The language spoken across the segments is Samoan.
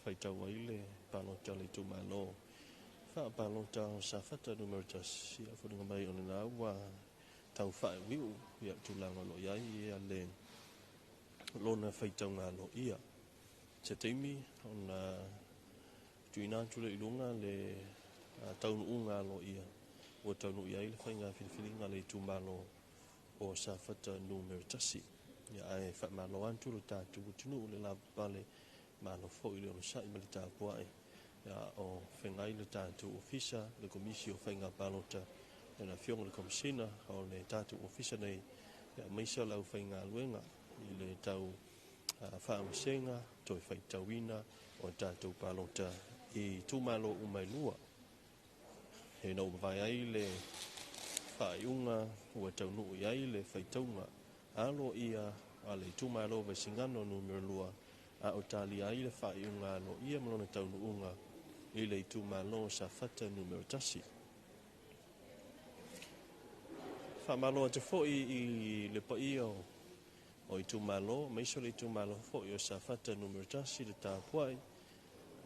Faitau ai le palota a le itumalo faapalota o Safata Nu.1, ia foliga mai o lena ua tau faaiuiu ia tulaga o lo o i ai ia le lona faitauga aloaia. Se taimi ona tuuina atu lea i luga le taunuuga aloaia ua taunuu i ai le faiga filifiliga a le itumalo o Safata Nu.1. Ia, ae faamalo atu le tatou atunuu le lavapapale, malo foi le onosai ma le tapuai o feagai le tatou ofisa, le Komisi o Faiga Palota, le Afioga i le Komesina o le tatou ofisa nei, aemaise o le aufaigaluega i le tau faamasega, toe faitauina o tatou palota i itumalo uma e lua. Ina ua mavae ai le faaiuga ua taunuu i ai le faitauga aloaia a le itumalo Vaisigano Nu.2, a o talia ai le faaiuga aloaia ma lona taunuuga i le itumalo Safata Nu.1. Faamalo atu foi i le paia o itumalo, aemaise o le itumalo foi o Safata Nu.1 le tapuai,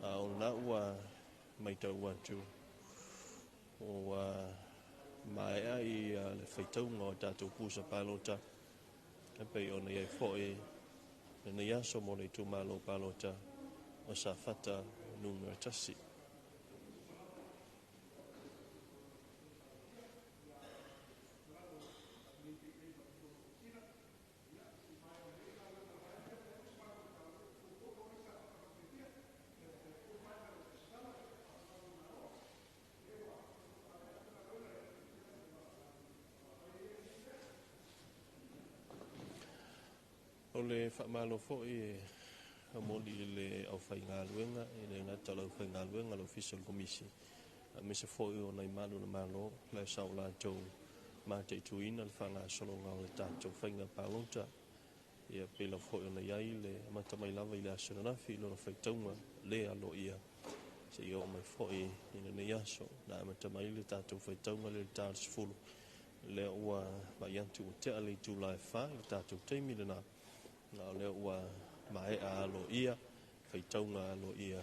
a o lena ua matau atu ua maea i le faitauga o tatou pusa palota, e pei ona i ai foi lenei aso mo le itumalo palota o Safata Nu.1. O le faamalo foi e momoli i le aufaigaluega, e le gata o le aufaigaluega o le Ofisa o le Komisi, aemaise foi o nai malu o le Malo, le sa o latou mataituina le faagasologa o le tatou faiga palota. Ia pei lava foi ona i ai le amata mai lava i le aso ananafi i lona faitauga le aloaia seia oo mai foi i lenei aso. Na amata mai le tatou faitauga le ta 10, lea ua vaai atu ua tea le itula e 4 i le tatou taimi lena, a o lea ua maea aloaia faitauga aloaia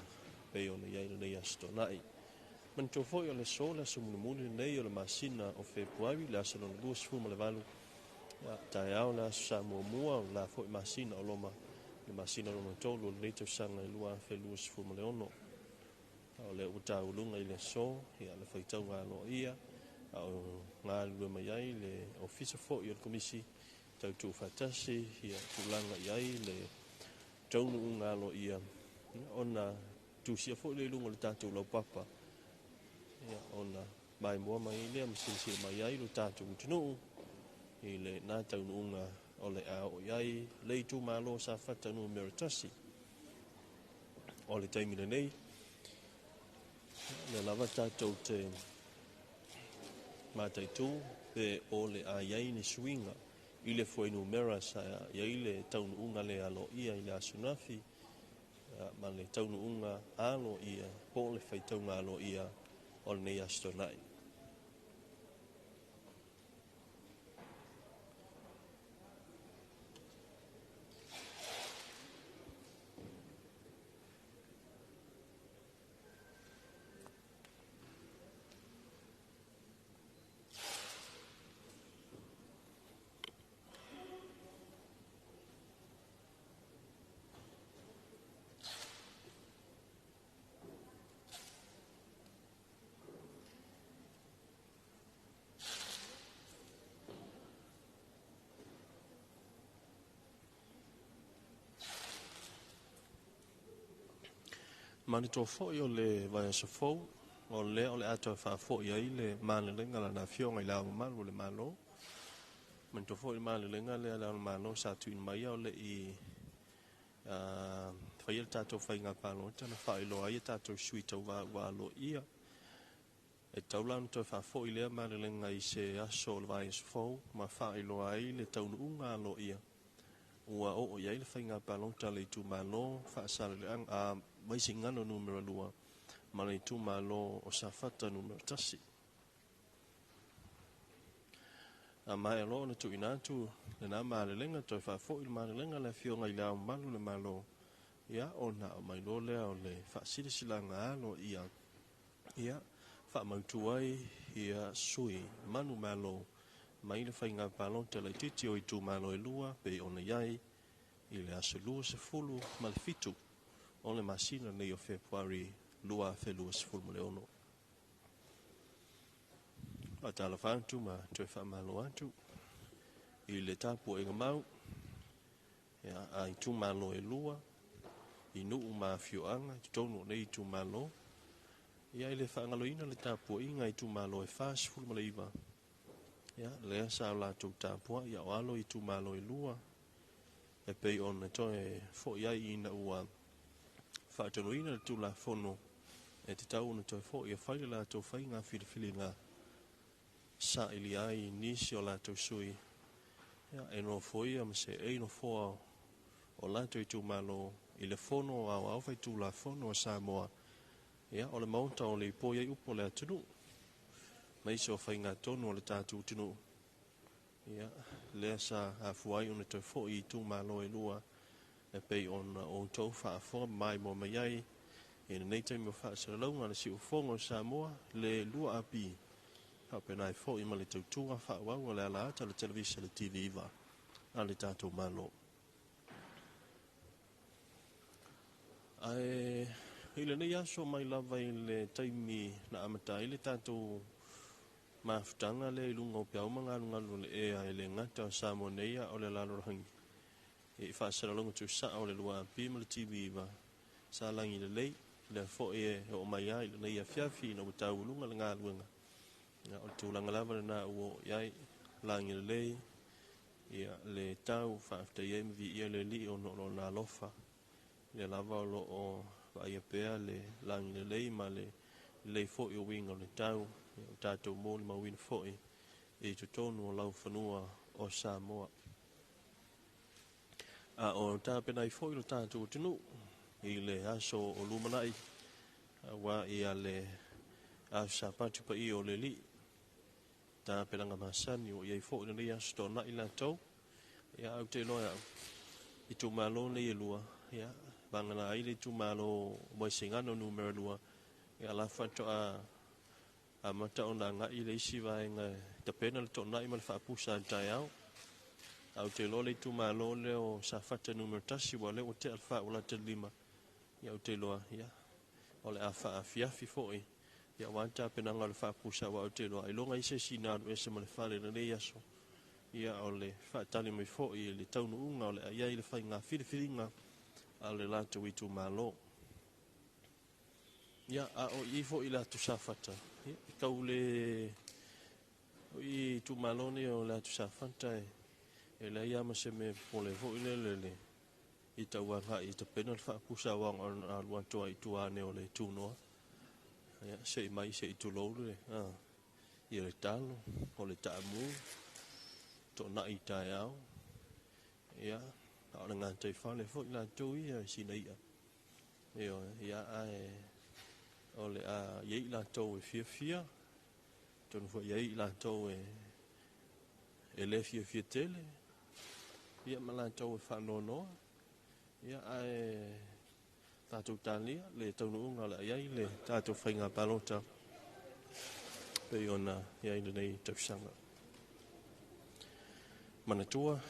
pei ona i ai lenei aso Toonai. Manatua foi o le aso, le aso mulimuli lenei o le masina o Fepuari, le aso lona 28, taeao le aso Sa muamua o la foi masina o Roma, le masina lona 3 o lenei tausaga e 2026. O lea ua tauluga i le aso ia le faitauga aloaia, a o galulue mai ai le ofisa foi o le Komisi tautuu faatasi ia tulaga i ai le taunuuga aloaia, ona tusia foi le luga o le tatou laupapa, ia, ona maimoa mai lea ma silasila mai ai lo tatou atunuu i le na taunuuga o le a oo i ai le itumalo Safata Nu.1. O le taimi lenei, lea lava tatou te mataitu pe o le a i ai ni suiga i le fuainumera sa i ai le taunuuga le aloaia i le aso ananafi, ma le taunuuga aloaia po o le faitauga aloaia o lenei aso Toonai. Manatua foi o le vaiaso fou, o lea o le a toe faafoi ai le malelega a Lana Afioga i Le Ao Mamalu o le Malo. Manatua foi le malelega lea a Le Ao o le Malo sa tuuina mai o le i faia le tatou faiga palota na faailoa ai a tatou sui tauva ua aloaia. E tatau la ona toe faafoi lea malelega i se aso o le vaiaso fou ma faailoa ai le taunuuga aloaia ua oo i ai le faiga palota a le itumalo Faasaleleaga a Vaisigano Nu.2 ma le itumalo o Safata Nu.1. A maea loa ona tuuina atu lena malelega, toe faafoi le malelega a le Afioga i Le Ao Mamalu o le Malo. Ia, ona aumai loa lea o le faasilasilaga aloaia, ia, faamautu ai ia sui manumalo mai le faiga palota laitiiti o itumalo e 2 pei ona i ai i le aso 27 o le masina nei o Fepuari 2026. Faatalofa atu ma toe faamalo atu i le tapuaiga mau ia, a itumalo e 2 i nuu ma afioaga i totonu o nei itumalo. Ia, e le faagaloina le tapuaiga i itumalo e 49, ia, lea sa o latou tapuai a o alo itumalo e 2 e pei ona toe foi ai ina ua faatonuina le Tulafono e tatau ona toe foi e fai le latou faiga filifiliga sailia ai nisi o latou sui, ia, e nofoia ma seei nofoa o latou itumalo i le Fono Aoao Faitulafono a Samoa, ia, o le maota o le ipo ai upu o le atunuu, maise o faigatonu o le tatou atunuu. Ia, lea sa afua ai ona toe foi i itumalo e 2 e pei ona outou faafofoga mai mo mai ai i lenei taimi o faasalalauga le siufofoga o Samoa, le 2AP, faapena ai foi ma le tautuga faaauau a le alaata o le televisa le TV9 a le tatou Malo. Ae i lenei aso mai lava i le taimi na amata ai le tatou mafutaga lea i luga o peau ma galugalu o le ea e le gata o Samoa nei a o le lalolagi i faasalalauga tuusaa o le 2AP ma le TV9, sa lagi lelei lea foi e oo mai ai i lenei afiafi ina ua taualuga le galuega. Ia, o le tulaga lava lena ua oo i ai lagi lelei, ia, le tau faafetai ai ma viia le Alii ona o lona alofa, lea lava o lo o vaaia pea le lagi lelei ma le lelei foi o uiga o le tau, ia, o tatou molimauina foi i totonu o laufanua o Samoa. A o tapena ai foi lo tatou atunuu i le aso o lumanai, aua ia le aso Sapatu paia o le Alii, tapenaga masani o i ai foi lenei aso toonai latou. Ia, ou te iloa au itumalo nei e 2, ia, vagana ai le itumalo o Vaisigano numera 2, ia, la faatoa amata ona agai le isi vaega e tapena le toonai ma le faapusa a le taeao. Ae ou te iloa le itumalo lea o Safata numera 1, ua lea ua tea le 4:05, ia, ou te iloa, ia, o le a faafiafi foi, ia, aua le tapenaga o le faapusa, aua ou te iloa ailoga i se isi na alu ese ma le fale i lenei aso, ia, o le faatali mai foi i le taunuuga o le a i ai le faiga filifiliga a le latou itumalo. Ia, a o i foi i le atu Safata, ia, e tau le o i itumalo nei o le atu Safata e leai lava ma se mea popole foi lele le i tauagai i tapena le faapusa aua ona alu atu ai i tua ane o le tunoa. Ia, se i mai se i tulou le ia le talo o le taamu toonai i taeao. Ia, a o le gataifale foi latou ia i sina ia. Ioe, ia, ae o le a i ai latou e fiafia, atonu foi i ai latou e le fiafia tele, ia, ma latou e faanoanoa. Ia, ae tatou talia le taunuuga o le a i ai le tatou faiga palota pei ona i ai lenei tausaga. Manatua,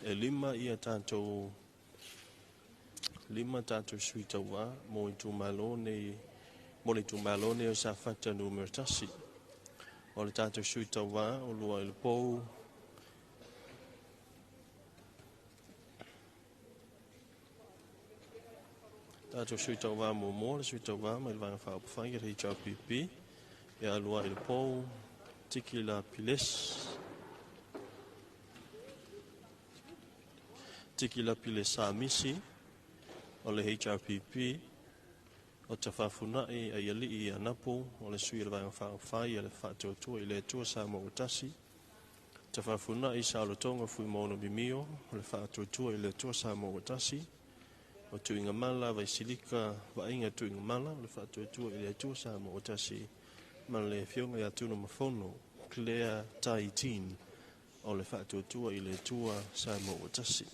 e 5 ia tatou 5 tatou sui tauva mo itumalo nei, mo le itumalo nei o Safata numera 1. O le tatou sui tauva o lua i le pou tatou sui tauva muamua, le sui tauva mai le Vaega Faaupufai a le HRPP, ia lua i le pou Tiki La Piles, Tiki La Pilesamisi o le HRPP, o Tafafunai Aialii Anapu o le sui o le Vaega Faaupufai a le Faatuatua i le Atua Samoa ua Tasi, Tafafunai Saolotoga Fuimaono Mimio o le Faatuatua i le Atua Samoa ua Tasi, o Tuigamala Vaisilika Vaaiga Tuigamala o le Faatuatua i le Atua Samoa ua Tasi, ma le Afioga ia Tunumafono Claire Taitin o le Faatuatua i le Atua Samoa ua Tasi.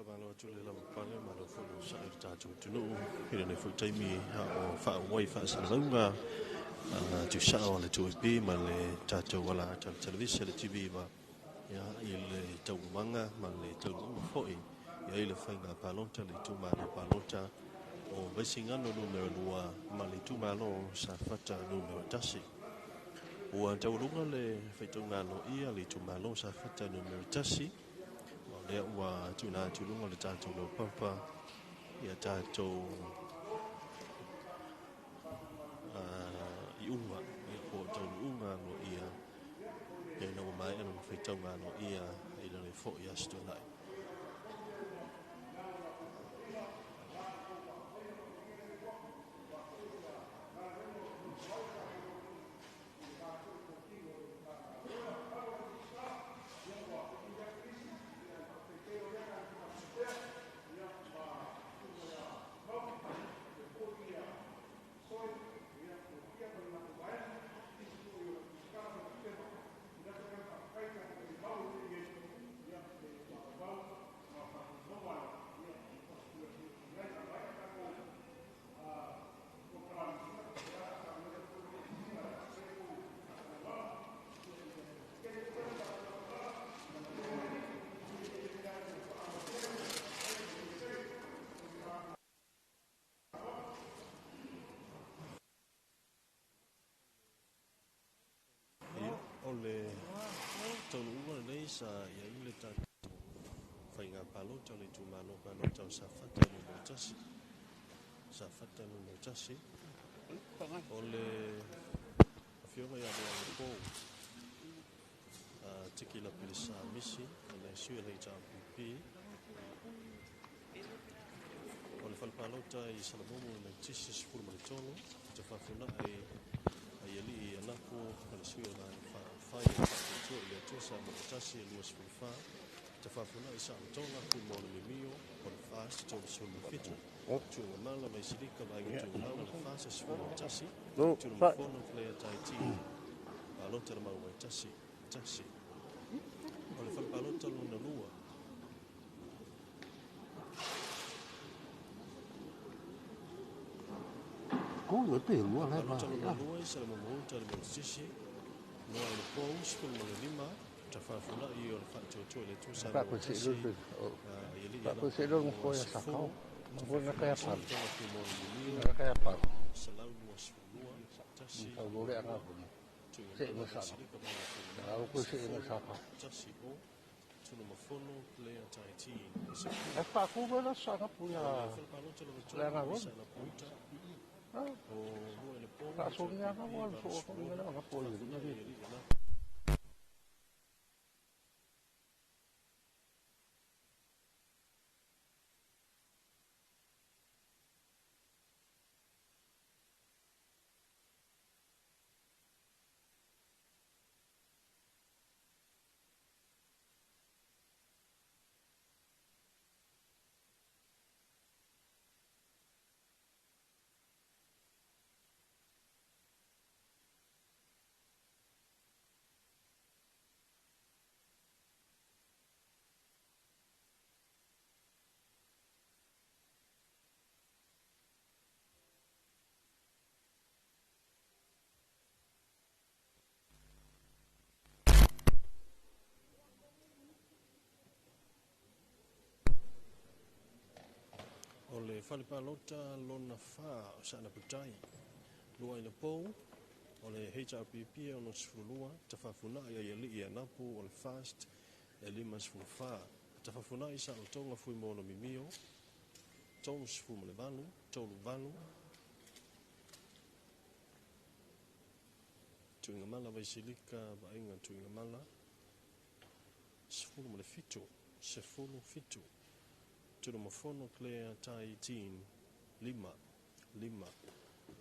Faamalo atu le lavapapale, malo foi le onosai i le tatou atunuu i lenei foi taimi a o faaauau ai faasalalauga tuusao a le 2AP ma le tatou alaata o le televise le TV ia, i le taualumaga ma le taunuuga foi i ai le faiga palota le itumalo palota o Vaisigano Nu.2 ma le itumalo o Safata Nu.1. Ua taualuga le faitauga aloaia le itumalo Safata Nu.1, ma o lea ua tuuina atu i luga o le tatou laupapa ia tatou iuga po o taunuuga aloaia ina ua maea lona faitauga aloaia i lenei foi Aso Toonai. Ia, o le taunuuga lenei sa i ai le tatou faiga palota o le itumalo palota o Safata Nu.1. Safata Nu.1, o le afioga ia Leago Tiki Lapilisa Misi, o le sui o le HRPP. O le fale palota i Salamumu le Tisi 13, Tafafunai Aialii Anapo, o le sui o le Faaupufai o le Faatuatua i le Atua Samoa Tasi e 24, Tafafunai Saolotoga Fuimaono Mimio, o le FAST 37, Tuigamala Vaisilika Vaaiga Tuigamala, le FAST 11, Tunumafono Claire Taiti, palota le mau ai 1, 1. O le fale palota lona lua, palota lona lua i Salamumu-uta le Motusisi, Noa i le Pou, 15, Tafafunai o le Faatuatua i le Atua Samoa Tasi, Aialii Anapo 20, Tafafunai Saolotoga Fuimaono Mimio, 122, 1, 2, Tuigamala Vaisilika Vaaiga Tuigamala, 10, 1, 0, Tunumafono Claire Taiti, e 10. O le fale palota lona tolu i Saanapu-uta, o lua i le pou, HRPP 86, Tafafunai Aialii Anapo O le fale palota lona fa o Saanaputai, lua i le pou, o le HRPP e 62, Tafafunai Aialii Anapo o le FAST e 54, Tafafunai Saolotoga Fuimaono Mimio, 38, 38, Tuigamala Vaisilika Vaaiga Tuigamala, 17, 17, Tunumafono Claire Tai Jean, 5, 5.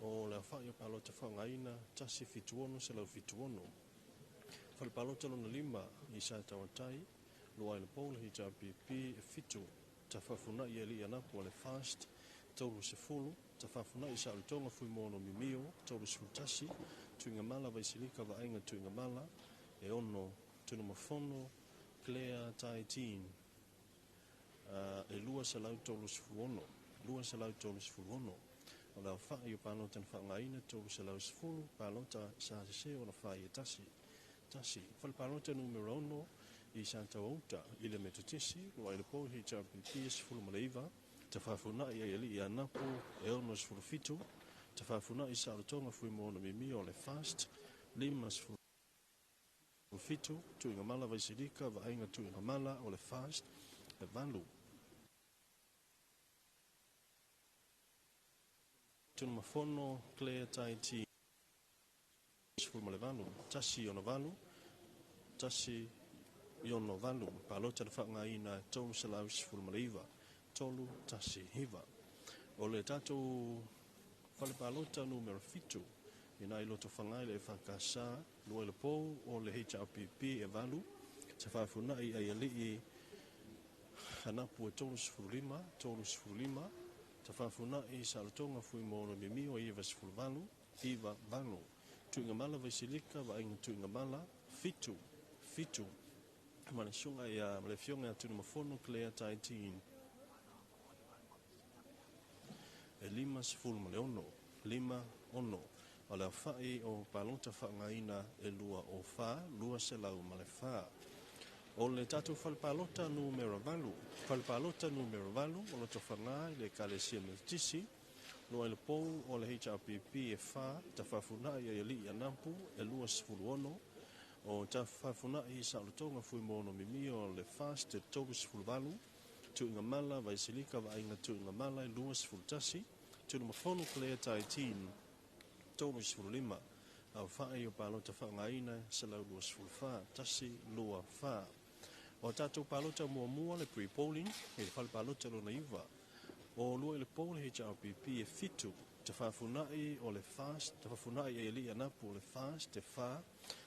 O le aofai o palota faaaogaina, 176, 176. Fale palota lona lima i Sataoatai, lua i le pou le HRPP e 7, Tafafunai Aialii Anapo o le FAST 30, Tafafunai Saolotoga Fuimaono Mimio 31, Tuigamala Vaisilika Vaaiga Tuigamala e 6, Tunumafono Claire Tai Jean e 236, 236. O le aofa'i o palota na faaaogaina 310, palota sa sesē ona fai e tasi, tasi. Fale palota numera 6 i Sataoa-uta i le Metotisi, lua i le pou HRPP e 19, Tafafuna'i Aialii Anapu e 67, Tafafuna'i Saolotoga Fuimaono Mimio o le FAST 57, Tuigamala Vaisilika Vaaiga Tuigamala o le FAST e 8. Tunumafono Claire Taiti 18, 168, 168, palota na faaaogaina 319, 319. O le tatou fale palota numera 7 i nai Lotofaga i le EFKS, lua i le pou o le HRPP e 8, Tafafunai Aialii Anapu e 35, 35, Tafafunai Saolotoga Fuimaono Mimio e 98, 98, Tuigamala Vaisilika Vaaiga Tuigamala 7, 7, ma le susuga ia ma le afioga ia Tunumafono Claire Taitini e 56, 56. O le aofa'i o palota faaaogaina e 204, 204. O le tatou fale palota numera 8, fale palota numera 8 o Lotofaga i le Ekalesia Metotisi, lua i le pou o le HRPP e 4, Tafafunai Aialii Anapu e 26, o Tafafunai Saolotoga Fuimaono Mimio o le FAST e 38, Tuigamala Vaisilika Vaaiga Tuigamala e 21, Tunumafono Claire Taitin 35, aofa'i o palota faaaogaina 124, 124. O tatou palota muamua le pre-polling i le fale palota lona 9, o lua i le pou le HRPP e 7, Tafafunai o le FAST, Tafafunai Aialii Anapu o le FAST e 4,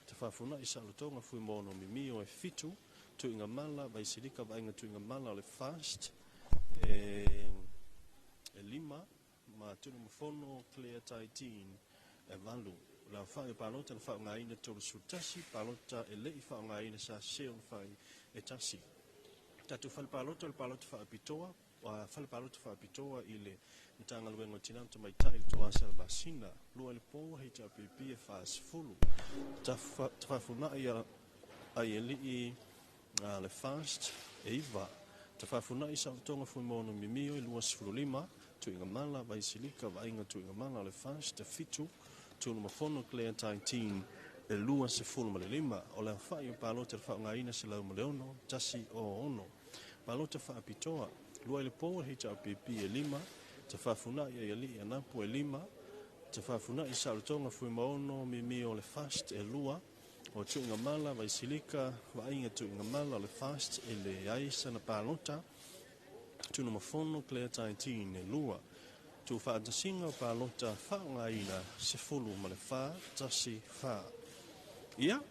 Tafafunai Saolotoga Fuimaono Mimio e 7, Tuigamala Vaisilika Vaaiga Tuigamala o le FAST e 5, ma Tunumafono Claire Taitin e 8. O le aofa'i o palota na faaaogaina 31, palota e le'i faaaogaina sa sesē ona fai e tasi. Tatou fale palota o le palota faapitoa, fale palota faapitoa i le Matagaluega o Tina ma Tamaitai i le Toasa Masina, lua i le pou HRPP e 40, Tafafunai Aialii le FAST e 9, Tafafunai Saolotoga Fuimaono Mimio e 25, Tuigamala Vaisilika Vaaiga Tuigamala o le FAST e 7, Tunumafono Claire Taitin e 25. O le aofa'i o palota na faaaogaina 106, 106. Palota faapitoa, lua i le pou le HRPP e 5, Tafafunai Aialii Anapu e 5, Tafafunai Saolotoga Fuimaono Mimio o le FAST e 2, o Tuigamala Vaisilika Vaaiga Tuigamala o le FAST e leai sana palota, Tunumafono Claire Taitin e 2. Tuufaatasiga o palota faaaogaina 14, 14. Ia,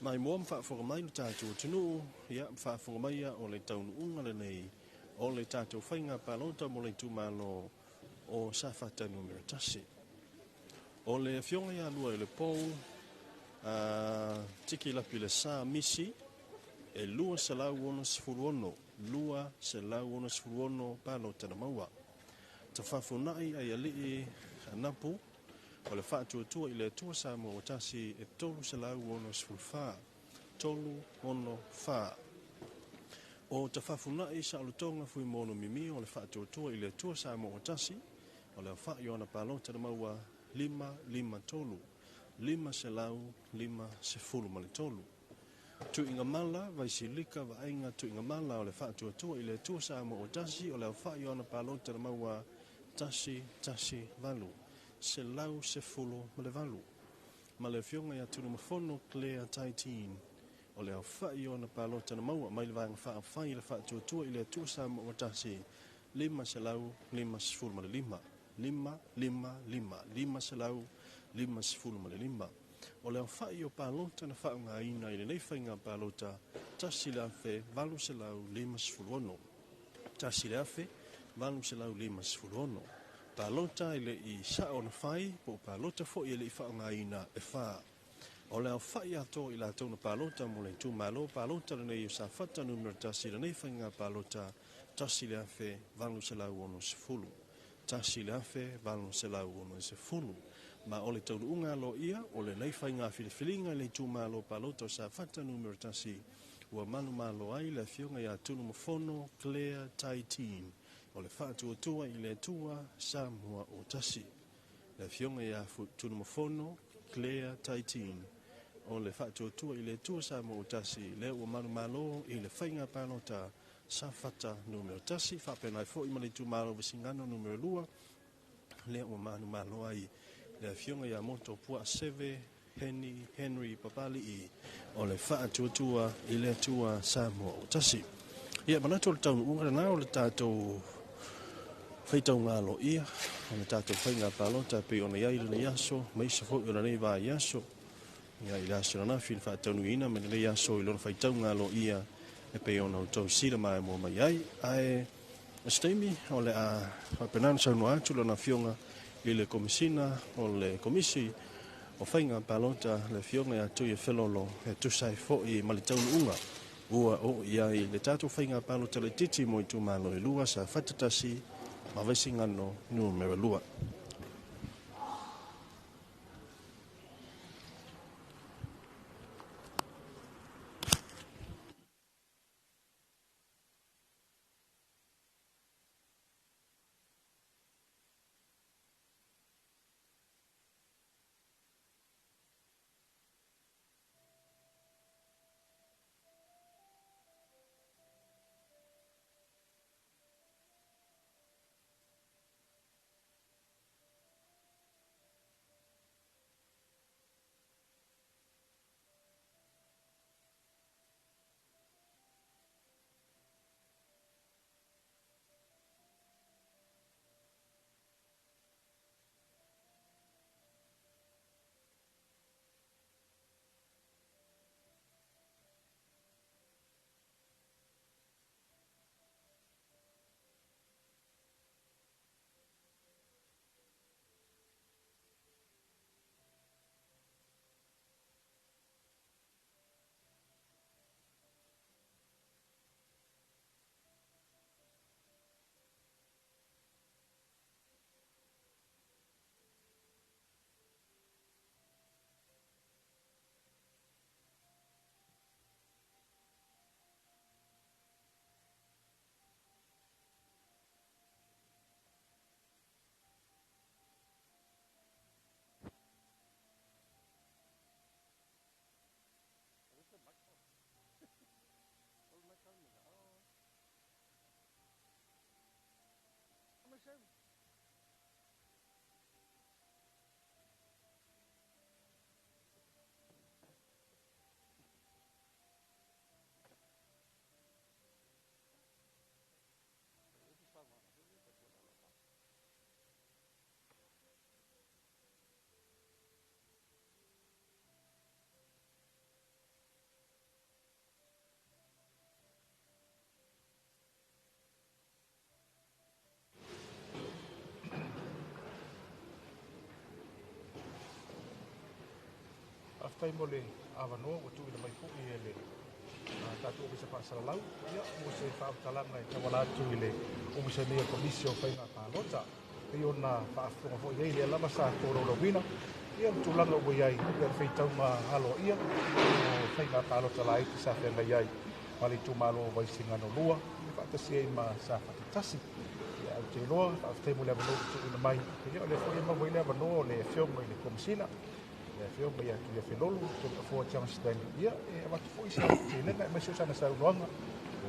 maimoa ma faafofoga mai lo tatou atunuu, ia ma faafofoga mai o le taunuuga lenei o le tatou faiga palota mo le itumalo o Safata numera 1. O le afioga ia lua i le pou Tiki Lapi le Sa Misi e 266, 266 palota na maua. Tafafunai Aialii Anapu o le Faatuatua i le Atua Samoa ua tasi e 364, 364. O Tafafunai Saolotoga Fuimaono Mimio o le Faatuatua i le Atua Samoa ua tasi, o le aofa'i o ana palota na maua 553, 553. Tuigamala Vaisilika Vaaiga Tuigamala o le Faatuatua i le Atua Samoa ua tasi, o le aofa'i o ana palota na maua 118, 118. Ma le afioga ia Tunumafono Claire Taitin o le aofa'i o ana palota na maua mai le Vaega Faaupufai i le Faatuatua i le Atua Samoa ua tasi 555, 555, 555. O le aofa'i o palota na faaaogaina i lenei faiga palota 1856, 1856. Palota e le'i sa'o ona fai po o palota foi e le'i faaaogaina e 4. O le aofa'i atoa i latou na palota mo le itumalo palota lenei o Safata Nu.1 i lenei faiga palota, 1,860. 1,860. Ma o le taunuuga aloaia o lenei faiga filifiliga i le itumalo palota o Safata Nu.1, ua manumalo ai le afioga ia Tunumafono Claire Taitin o le Faatuatua i le Atua Samoa ua Tasi. Le afioga ia Tunumafono Claire Taitin o le Faatuatua i le Atua Samoa ua Tasi, lea ua manumalo i le faiga palota Safata Nu.1. Faapena ai foi ma le itumalo Vaisigano Nu.2, lea ua manumalo ai le afioga ia Moto Puaa Seve Henry Papali'i o le Faatuatua i le Atua Samoa ua Tasi. Ia, manatu o le taunuuga lena o le tatou faitauga aloaia o le tatou faiga palota e pei ona i ai lenei aso, maise foi o lenei vaiaso. Ia, i le aso ananafi na faataunuuina ma lenei aso i lona faitauga aloaia e pei ona outou silamaimoa mai ai. Ae o se taimi o le a faapena ona saunoa atu lana afioga i le Komesina o le Komisi o Faiga Palota, le afioga ia Tuia Felolo, e tusa ai foi ma le taunuuga ua oo i ai le tatou faiga palota laitiiti mo itumalo e lua, Safata 1 ma Vaisigano Nu.2. Faafetai mo le avanoa ua tuuina mai foi e le tatou Ofisa Faasalalau, ia, mo se faamatalaga e tauala atu i le Ofisa nei o le Komisi o Faiga Palota. Pei ona faafofoga foi i ai, lea lava sa tolaulauina ia le tulaga ua i ai ia le faitauga aloaia o faiga palota laiti sa feagai ai ma le itumalo o Vaisigano 2 e faatasi ai ma Safata 1. Ia, ou te iloa, faafetai mo le avanoa ua tuuina mai. Ia, o lea foi e maua ai le avanoa o le afioga i le Komesina, le afioga ia Tuia Felolo, Toafoa John Stanley, ia, e avatu foi se aotelega aemaise o sana saunoaga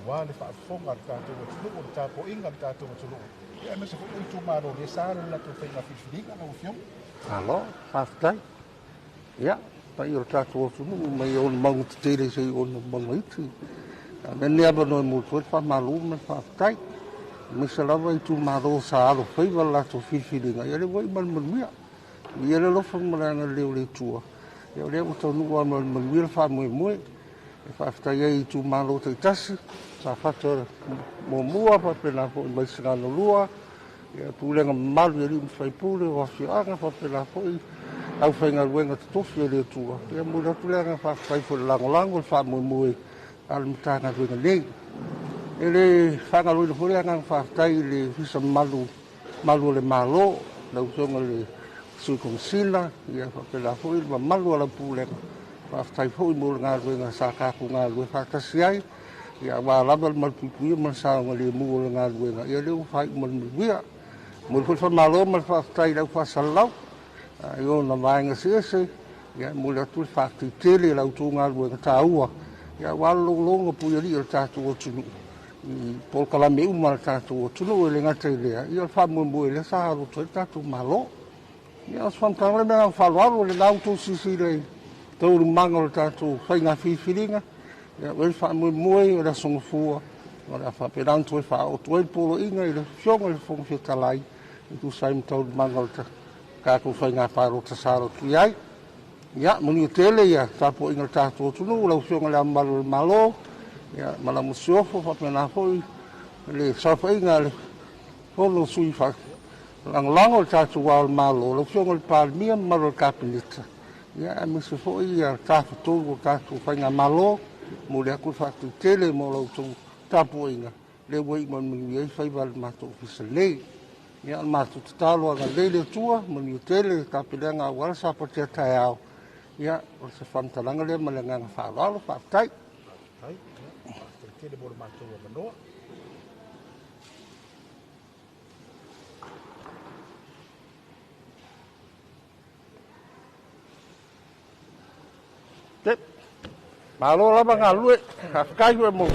aua le faafofoga a le tatou atunuu, le tapuaiga a le tatou atunuu, ia, aemaise foi o itumalo lea sa alu i le latou faiga filifiliga, lau afioga. Malo, faafetai. Ia, paia o le tatou atunuu mai ona mauga tetele seia ona mauga iti. A lenei avanoa e momoli atu ai le faamalo ma le faafetai. Aemaise lava itumalo sa alofaiva le latou filifiliga, ia lea ua iu ma le manuia. Ia le alofa ma le agalelei o le Atua, ia o lea ua taunuu lava ma le manuia le faamoemoe. E faafetai ai i itumalo taitasi, Safata 1, faapena foi ma Vaisigano 2, ia pulega mamalu i alii ma faipule o afioaga, faapena foi aufaigaluega totofi a le Atua. Ia momoli atu le agaga faafetai foi i le lagolago, le faamoemoe a le Matagaluega nei. E le faagaloina foi le agaga faafetai i le Ofisa Mamalu o le Malo, lau Afioga i le Sui Komesina, ia faapena foi le mamalu o lau Pulega. Faafetai foi mo le galuega sa tatou galulue faatasi ai, ia aua lava le malupuipuia ma le saogalemu o le galuega, ia lea ua faaiu ma le manuia. Momoli foi le faamalo ma le faafetai i le au faasalalau i ona vaega eseese, ia e momoli atu le faafetai tele i la outou galuega taua, ia aua le logologo puialii o le tatou atunuu i polokalame uma a le tatou atunuu. E le gata i lea, ia o le faamoemoe lea sa alo atu ai le tatou Malo. Ia o se faamatalaga lea ma le agaga faaaloalo, o lena ua outou silasila i taualumaga o le tatou faiga filifiliga, ia ua i ai le faamoemoe o le Aso Gafua o le a faapena ona toe faaoo atu ai le poloaiga i le Afioga i le Fofoga Fetalai e tusa ai ma taualumaga o le tatou faiga palota sa alo atu i ai. Ia, manuia tele le tapuaiga a le tatou atunuu, lau Afioga i Le Ao Mamalu o le Malo, ia, ma lau Masiofo, faapena foi le saofaiga a le Fono a Sui Lagolago o le tatou Ao o le Malo, lau Afioga i le Palemia ma le mamalu o le Kapeneta, ia aemaise foi le Tafatolu o tatou Faigamalo. Momoli atu le faafetai tele mo la outou tapuaiga, lea ua iu ma le manuia ai faiva o le matou ofisa nei. Ia, o le matou tatalo, agalelei le Atua, manuia tele le tapenaga aua le Sapati a taeao. Ia, o se faamatalaga lea ma le agaga faaaloalo. Faafetai. Faafetai, ia, faafetai tele mo le matou avanoa. Malo lava galulue, faafetai foi mo